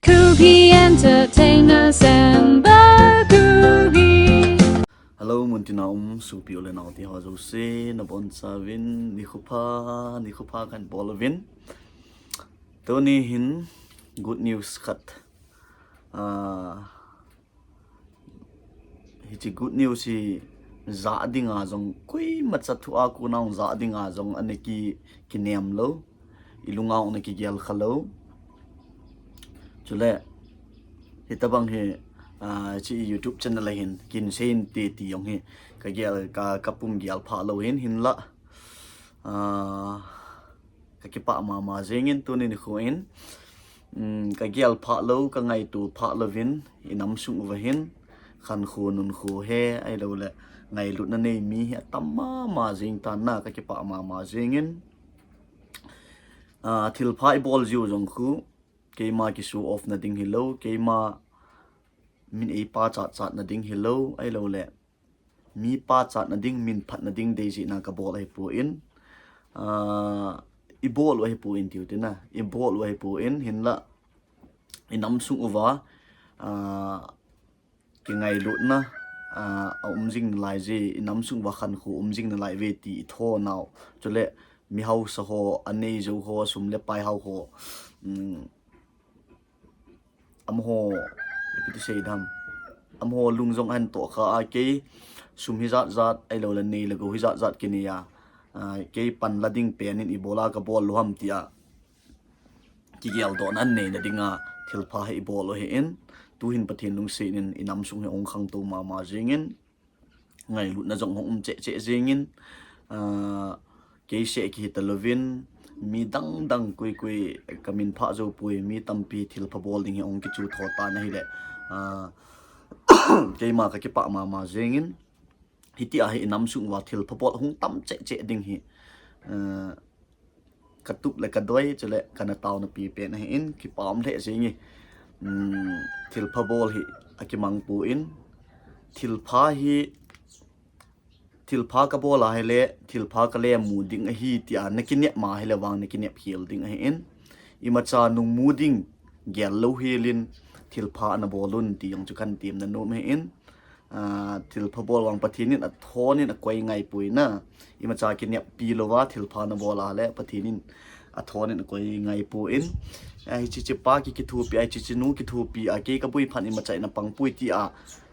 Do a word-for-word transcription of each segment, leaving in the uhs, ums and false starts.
Kuki Entertainers and the Kuki. Hello, muntina um, sopi u le nao teho jouse, nabonchauvin, nikho pha, nikho pha kahin bol uvin. Tuni hin, good news khat. Ah, hiche good news hi ja dinga jong, koimacha thu a kona ja dinga jong, ana ki, kinem lou. I lunga ana kigel kha lou. Chule, hitabang hi, ah, hiche YouTube channel a hin, kin seiyin te ti jong hi, kagel, ka, kapum gel pha lou hin, hinla. Ah, kakipah mama jengin tuni nikho in. Um, kagel pha lou, kangaito pha louvin, i nam sung uva hin, khankho nunkho he, ahilouleh, ngailutna nei mi hi atam mama jeng tan na, kakipah mama jengin. Ah, thilpha i bol jiu jong khu, keima ki show off na ding hilou, keima min ei pachat chat na ding hilou, ahilouleh, mi pachat na ding, min phat na ding deijeh na kabol ahipon, ah, i bol u ahipon tiu tina, i bol u ahipon, hinla, i nam sung uva, ah, kingailutna, ah, a um jing nalai je, i nam sung uva khankho um jing nalai ve ti i thonau. Chule, mi hausa ho, anei jou ho, sum le pai hao ho, um, amaho, ipi ti sei dam. Amaho lung jong ahin toh kha a, kei sum hijat jat, ahilouleh nei le gou hijat jat kinei a. Ah, kei panla ding pen in ibola kabol lou ham tia, kigeldohna ahin nei na dinga, thilpha hi i bol u ahin, tuhin Pathen lungset in i nam sung hi ahung khangtou mama jengin, ngailutna jong hung um cheh cheh jengin, ah, kei seh kihi talouvin, mi dang dang koi koi ka min pha jou poi, mi tampi thilpha bol ding hi ahung kichu tho tan ahile, ah, keima kakipah mama jengin, hitia hi i nam sung uva thilpha bol hung tam cheh cheh ding hi, ah, katup le kadoi, chule kana taona pipen ahin, kipah um lheh jenge. Um, thilpha bol hi akimang pon, thilpha hi, thilpha kabol ahile, thilpha kale mu ding ahi tia na kinep ma ahile vang na kinep hel ding ahin. Imacha nung mu ding gel lou helin, thilpha ana bol un ti jong chu kahin temna nom ahin. Ah, thilpha bol vang Pathen in athon in akoi ngai poi na. Imacha kineppi louva thilpha nabol ahile Pathen in athon in akoi ngai pon. Ah, hiche hiche pa ki kithopi a, hiche hiche nu kithopi a, kei kaboi phat imacha in apang poi tia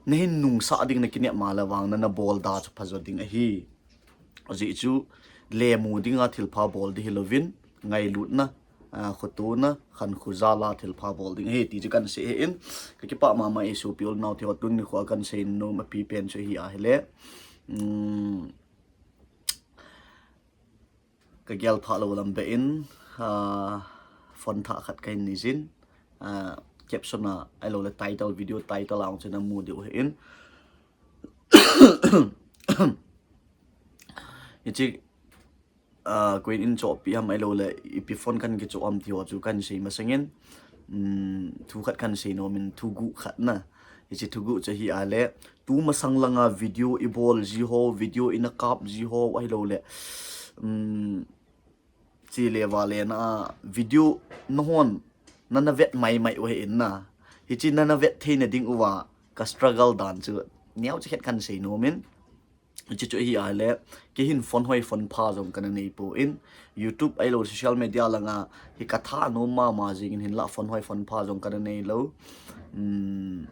nahin nungsah ding na kinep ma le vang na nabol da chu phajo ding ahi. Ajeh chu le mu dinga thilpha bol ding hilouvin, ngailutna, ah, khotona, khankho jal a thilpha bol ding ahi ti chu kahin sei ahin, kakipah mama e sopi u le nao teho, tuni nikho a kahin sei nom a pipen chu ahi ahile. Um, kagel pha lou lam beh in, ah, phone thah khat kahin nei jin, ah, caption a, ahilouleh title, video title a hung chu namu diu ahin. Hiche, ah, koiyin eichohpi ham ahilouleh, ipi phone kahin kichoh ham ti ho chu kahin sei masangin, um, thu khat kahin sei nom in, thuguh khat na. Hiche thuguh chu ahi ahile, tumasang langa video i bol ji ho, video i na kap ji ho, ahilouleh, um, chele vale na video nahon nana vet mai mai u ahin na. Hiche nana vet theina ding uva ka struggle dan chu neocha khat kahin sei nom in. Hiche chu ahi ahile, kei hin phone hoi phone pha jong kana nei pon, YouTube ahilou social media langa hi katha nom mama jengin, hinla phone hoi phone pha jong kana nei lou. Um,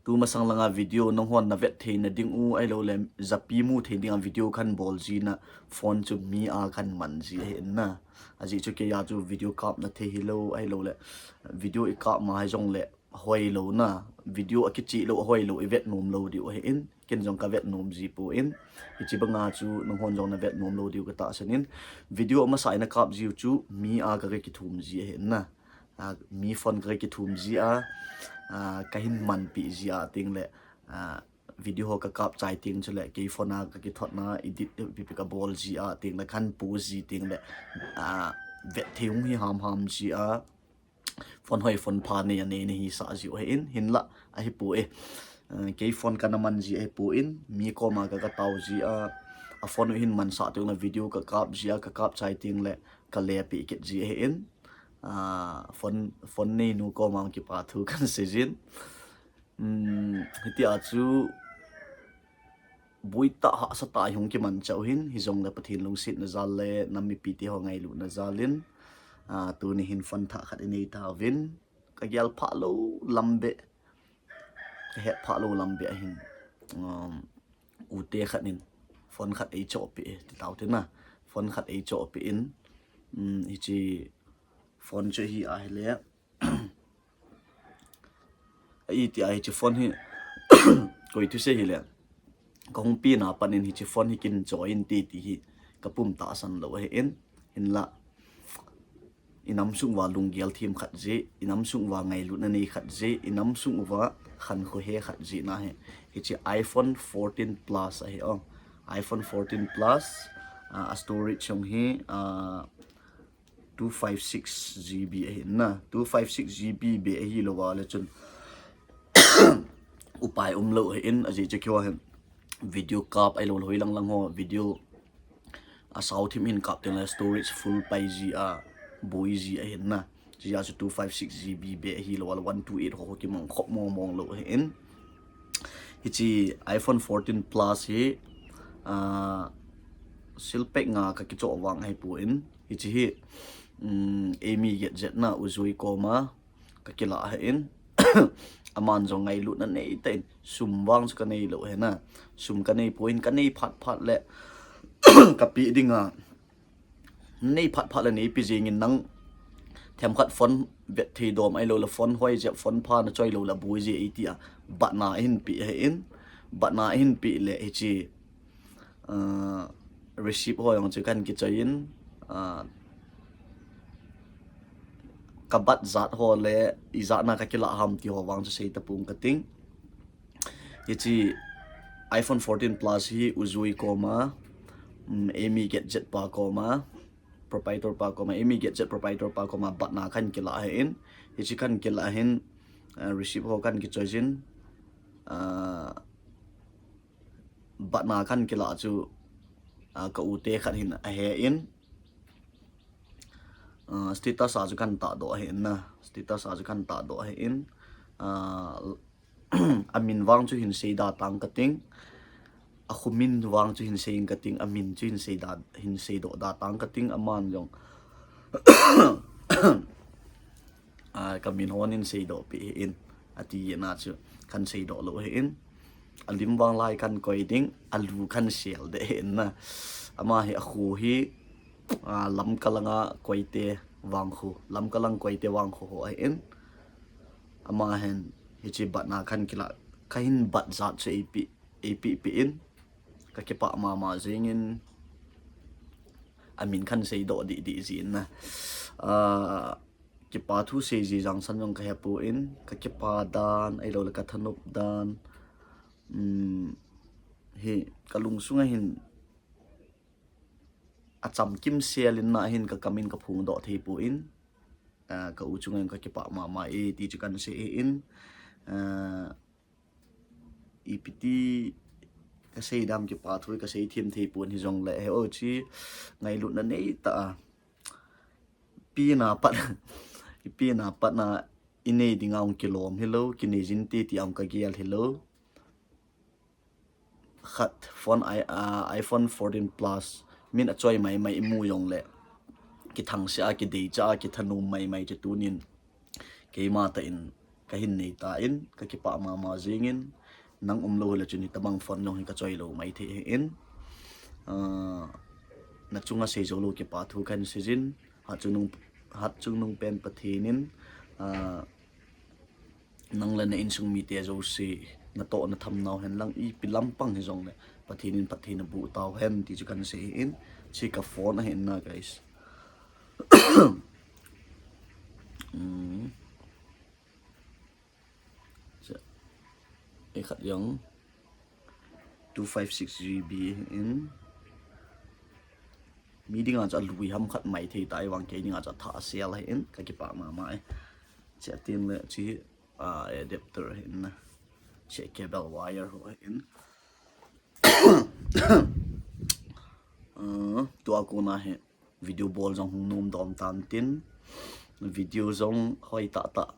tumasang langa video nahon na vet theina ding u ahilouleh japi mu thei dinga video kahin bol jina phone chu mi a kahin man ji ahin na. Ajeh chu kei a chu video kapna thei hilou ahilouleh video i kap ma hijongle hoilou na, video akichih lou, hoilou, i vet nom lou diu ahin, ken jong ka vet nom ji pon, hiche banga chu nanghon jong na vet nom lou diu ka tahsan in, video amasa i na kap jiu chu mi a ka, ka kithum ji ahin na, ah, mi phone ka, ka kithum ji a, ah, kahin manpi ji a teng le, ah, video ho ka kap chai teng chule, kei phone a ka kithot na, edit ipi ipi ka bol ji a teng le, kahin post ji teng le, ah, vet thei hung hi ham ham ji a, phone hoi phone pha nei a nei na hisah jiu ahin, hinla ahipoi. Eh, kei phone kana man ji ahipon, mi koma ka, ka tao ji a, a phone u hin mansah teng le video ka kap ji a, ka kap chai teng le ka lepi kit ji ahin. Ah, phone, phone neinu koma kipa thu kahin seijin. Hmm, hitia chu boi tah hahsa tah hung kimanchah u hin, hijongle Pathen lungsetna jal le nam mipite ho ngailutna jal in, ah, tuni hin phone thah khat inei tauvin, kagel phah lou lam beh, kahet phah lou lam beh ahin, um, ute khat in phone khat eichohpeh e, ti taute na, phone khat eichohpeh in, um, hiche phone chu hi ahile, iti a hiche phone hi, koi thusei hile, kahung pen a pat in hiche phone hi kin choi inte ti hi kapum tahsan lou ahin, hinla, inam sung uva lunggel them khat jeh, inam sung uva ngailutna nei khat jeh, inam sung uva khankho he khat jeh na hi, hiche iPhone fourteen Plus ahi o. iPhone fourteen Plus, ah, a storage jong hi, ah, two five six GB ahin na. Two five six GB beh ahilou a le chun upai umlou ahin, ajeh chu keiho hin video kap ahilou le hoilang lang ho video asao thim hin kap teng le storage full pai ji a boi ji ahin na. Hijeh a chu two five six GB beh ahilou a le one two eight ho kimang khop mong mong lou ahin. Hiche iPhone fourteen Plus hi, ah, silpek nga kakichoh vang ahipon, hiche hi, um, Amy Gadget na U Jui koma kakilah ahin. Aman jong ngailutna neitah in, sum vang chu kanei lou ahi na. Sum kanei poi, kanei phat phat le kapeh dinga, nei phat phat le neipe jengin, nang themkhat phone vet thei dom ahilou le phone hoi jeh, phone pha nachoi lou le boi ji e tia batna ahin peh ahin, batna ahin peh le hiche, ah, receipt ho jong chu kahin kichoi in, ah, kabat jat ho le ijat na kakilah ham ti ho vang chu sei tapong kating. Hiche iPhone fourteen Plus hi U Jui koma, um, Amy Gadget pa koma, proprietor pa koma, Amy Gadget proprietor pa koma batna kahin kilah ahin. Hiche kahin kilah ahin, ah, receipt ho kahin kichoi jin, ah, batna kahin kilah chu, ah, ka ute khat hin ahe in, ah, status a chu kahin tahdoh ahin na, status a chu kahin tahdoh ahin, ah, amin vang chu hin seida tang kating, akhomin vang chu hin sei kating, amin chu hin seida, hin seidoh da tang kating, aman jong, ah, kamin hon hin seidoh peh in, ati na chu kahin seidoh lou ahin. Alim vang lai kahin koi ding, alu kahin sel ding ahin na. Ama hi akho hi, ah, Lamka langa Koite vangkho, Lamka lang Koite vangkho ho ahin. Ama hin hiche batna kahin kilah, kahin bat jat chu eipeh, eipeh peh in, kakipah mama jengin, amin kahin seidoh dih dih jin na. Ah, kipa thu seiji jangsan jong kahepon, kakipa dan ahilou le kathanop dan, um, hi kalungsunga hin achamkim sel in na hin kakam in kaphongdoh thei pon, ah, ka u chunga kakipah mama e ti chu kahin sei in, ah, ipi ti kasei dam, kipa thu kasei them thei pon, hijongle hi o chi ngailutna neitah a, ipi na pat, ipi na pat na inei dinga hung kilom hilou, kinei jin te ti a hung kagel hilou. Khat phone i, ah, iPhone fourteen Plus min achoi mai mai imu jongle, kithangse a, kideicha a, kithanom mai mai chu tunin keima tah in kahin nei tan, kakipah mama jengin, nang umlou hile chun hitabang phone jong hi kachoi lou mai thei ahin, ah, nachunga seijou lou kipa thu kahin seijin, hatchungnung, hatchungnung pen Pathen in, ah, nang le na insung mite jouse natoh nathamnau hen lang, ipi lampang hijongle Pathen in phatthei naboh tauhen ti chu kahin sei in, hiche ka phone ahin na, guys. Hmm. Hiche, hikhat jong two five six GB in, mi dinga chu alui ham khat mai thei tai vang, kei dinga chu athah sel ahin, kakipah mama e. Hiche tin le hiche, ah, adapter ahin na. Hiche cable wire ho ahin. Ah, tua kona hi video bol jong hung nom dom tan tin. video jong hoi tah tah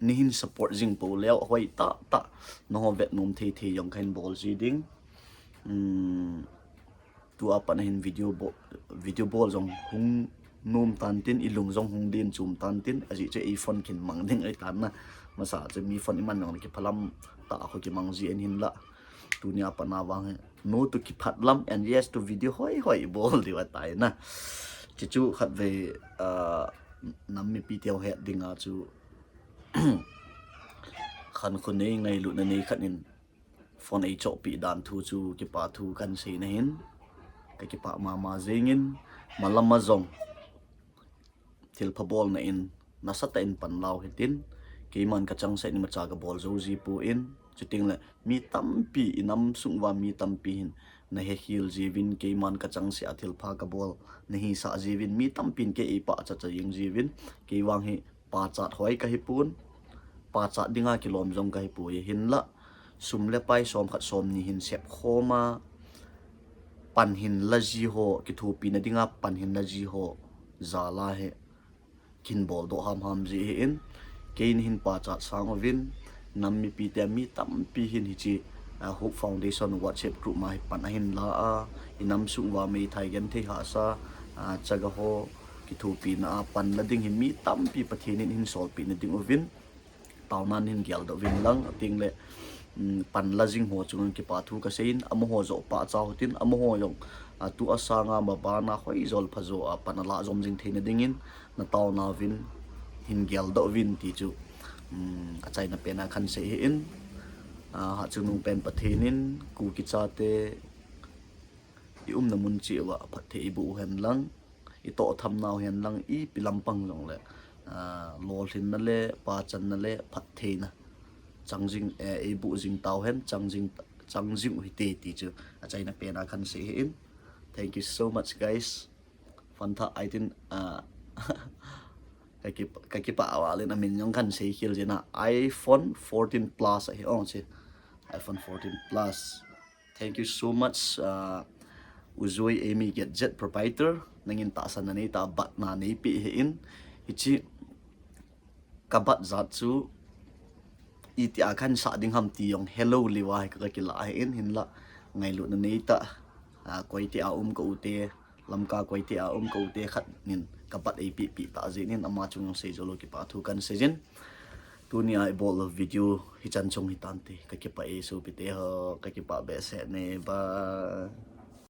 neihin support jing pou leh hoi tah tah, nangho vet nom thei thei jong kahin bol ji ding. Tua pat nahin video bol, video bol jong hung nom tan tin, ilung jong hung len chom tan tin, ajeh chu ei phone kin mang ding ahi tan na. Masa chu mi phone iman jong kiphalam tah a khu kimang ji in hinlah. Tunia pat na vang hi no to kiphat lam and yes to video hoi hoi bol diu ahitai na. Chuchu khatvei nam mipi teu het dinga chu khankho nei, ngailutna nei khat in phone eichohpeh dan thu chu kipa thu kahin sei nahin, kakipah mama jingin, malama jong thilpha bolna in nasatah in panlau hitin, keiman kachangseh in imacha kabol jou ji poi, chutengle mi tampi inam sung uva mi tampi hin nahekhel jiuvin, keiman kachangseh a thilpha kabol nahisah jiuvin, mi tampin kei eipahcha cha jeng jiuvin, kei vang hi pachat hoi kahipon, pachat dinga kilom jong kahipoi, hinlah sum le pai somkhat somni hin sepkhoma pan hin la ji ho, kithopina dinga pan hin la ji ho jal a hi kin boldoh hamham ji ahin, kei nahin pachat sang uvin, nam mipi te mi tampi hin hiche Hope Foundation WhatsApp group ma hi pan ahin la a, inam sung uva meithai genthei hahsa, chaga ho kithopina a pan la ding hi mi tampi Pathen in ahin solpeh na ding uvin, taona nahin geldoh uvin lang, chutengle pan la jing ho chunga kipa thu kasei in, amaho joh pachat hitin, amaho jong tua sanga mabana hoijo le phajo a pan ala jom jing theina dingin nataona uvin hin geldoh uvin ti chu achaina pena kahin sei ahin, hatchungnung pen Pathen in Kuki chate iumna mun cheh uva phatthei iboh uhen lang, itoh thamnau hen lang, ipi lampang jongle lolhinna le pachanna le phattheina chang jing, eiboh jing tauhen, chang jing u hite ti chu achaina pena kahin sei ahin. Thank you so much, guys. Phone thah ahi tin, kakipah val in amin jong kahin seikhel jin a, iPhone fourteen Plus ahi ong chu, iPhone fourteen Plus. Thank you so much, Ujoi Amy Gadget Proprietor. Nangin tahsanna neitah, batna neipeh ahin. Hiche kabat jat chu itia kahin sah ding ham ti jong helou leuva hi ka, kakilah ahin, hinlah ngailutna neitah, koitia um ka ute, Lamka koitia um ka ute khat in kabat eipehpeh tah jeh in ama chung jong seijou lou kipa thu kahin seijin. Tunia ibol video hichan chung hitante, kakipah e sopite ho, kakipah behseh e, bye.